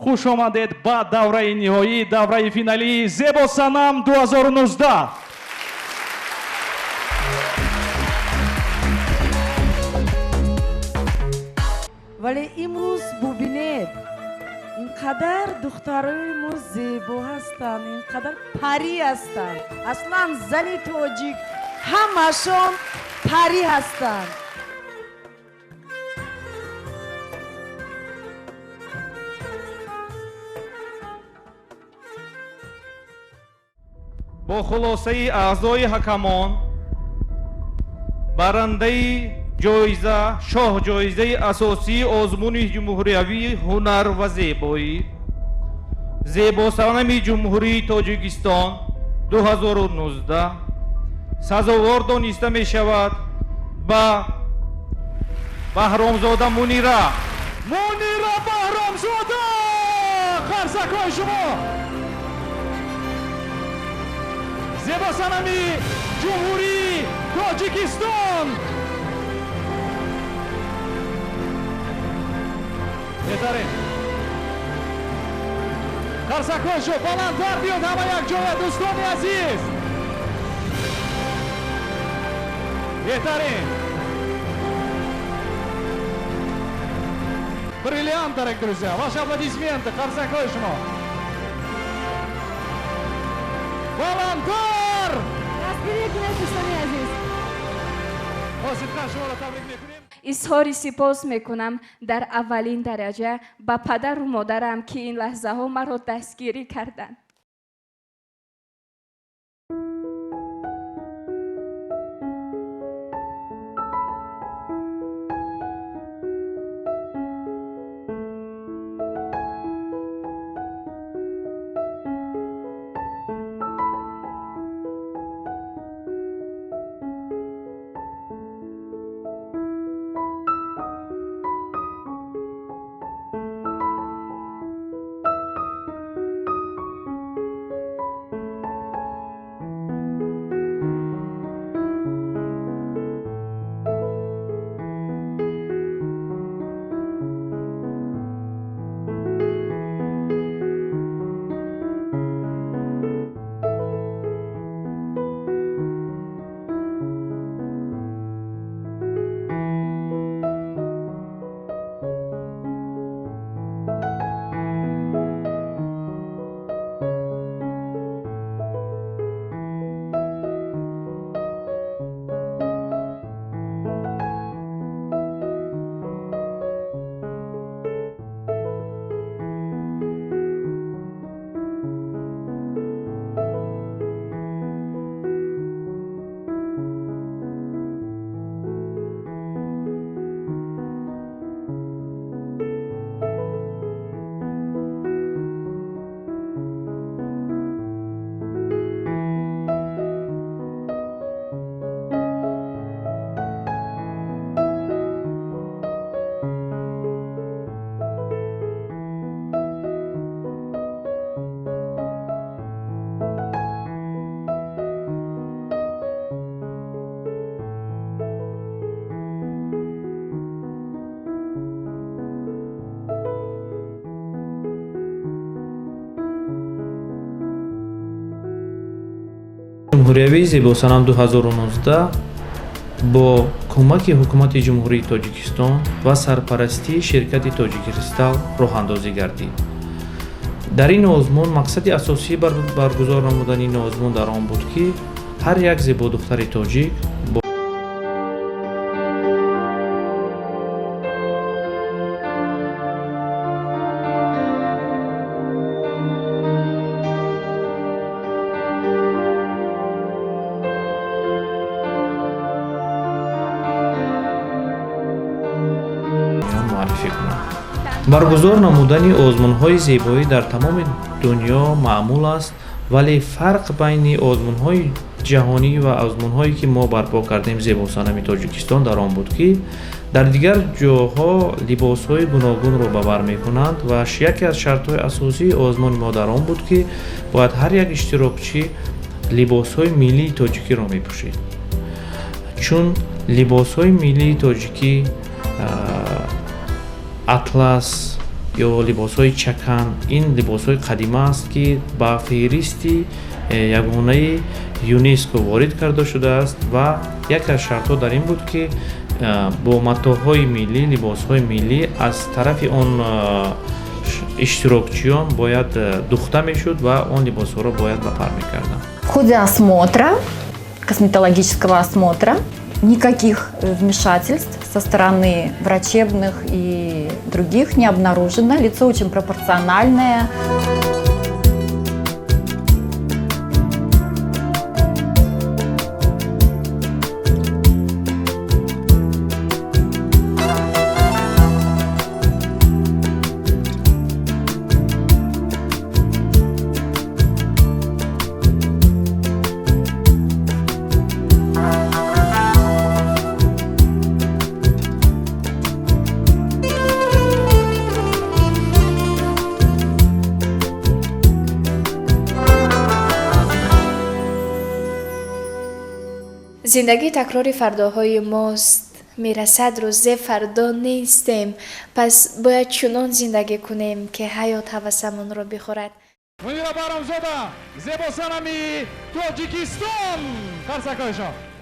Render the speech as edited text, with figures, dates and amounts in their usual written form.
Хуш омадед ба давраи ниҳоӣ, давраи финалии Зебосанам 2019. Вале имрӯз бубинед, ин қадар духтарои мо зебо ҳастанд, ин қадар парӣ ҳастанд. Аслан зани тоҷик ҳамашон парӣ ҳастанд. Бо хулосаи аъзои ҳакамон барандаи ҷоиза, шоҳҷоизаи асосии озмуни ҷумҳуриявии ҳунар ва зебоӣ Зебосанами Ҷумҳурии Тоҷикистон 2019 сазовор дониста мешавад ба Баҳромзода Мунира. Мунира Баҳромзода, қарсакҳои шумо, Зебосанами Ҷумҳурии Тоҷикистон. Беҳтарин, қарсакҳои шумо баландтар биёд, ҳама якҷоя, дӯстони азиз. Беҳтарин, бриллиант, дорогие друзья, ваши аплодисменты, қарсакҳои шумо баландтар. Дастгирӣ кунед, дӯстони азиз. Мо сидқан шуморо табрик мекунем. Изҳори сипос мекунам дар аввалин дараҷа ба падару модарам, ки ин лаҳзаҳо маро дастгирӣ карданд. Ҷумҳуриявии Зебосанам 2019 бо кӯмаки Ҳукумати Ҷумҳурии Тоҷикистон ва сарпарастии ширкати Тоҷиккристал роҳандозӣ гардид. Дар ин озмун мақсади асосии баргузор намудани ин озмун дар он буд, ки ҳар як зебодухтари тоҷик бо муаррифӣ кунад. Баргузор намудани озмунҳои зебоӣ дар тамоми дунё маъмул аст, вале фарқ байни озмунҳои ҷаҳонӣ ва озмунҳое, ки мо барпо кардем Зебосанами Тоҷикистон, дар он буд, ки дар дигар ҷоҳо либосҳои гуногунро ба бар мекунанд ва яке аз шартҳои асосии озмуни мо дар он буд, ки бояд ҳар як иштирокчӣ либосҳои миллии тоҷикиро мепӯшид, чун либосҳои миллии тоҷикӣ, атлас, Ё либосҳои чакан, ин либосҳои қадима аст, ки ба феҳристи ягонаи ЮНЕСКО ворид карда шудааст. Ва яке аз шартҳо дар ин буд, ки бо матоъҳои миллӣ, либосҳои миллӣ аз тарафи он иштирокчиён бояд духта мешуд ва он либосҳоро бояд ба пар мекарданд. В ходе осмотра, косметологического осмотра, никаких вмешательств со стороны врачебных и других не обнаружено. Лицо очень пропорциональное. Зиндагӣ такрори фардоҳои мост. Мерасад рӯзе, фардо нестем. Пас бояд чунон зиндагӣ кунем, ки ҳаёт ҳавасамонро бихӯрад. Мунира Баҳромзода, зебосанами Тоҷикистон, қарсакҳои шумо.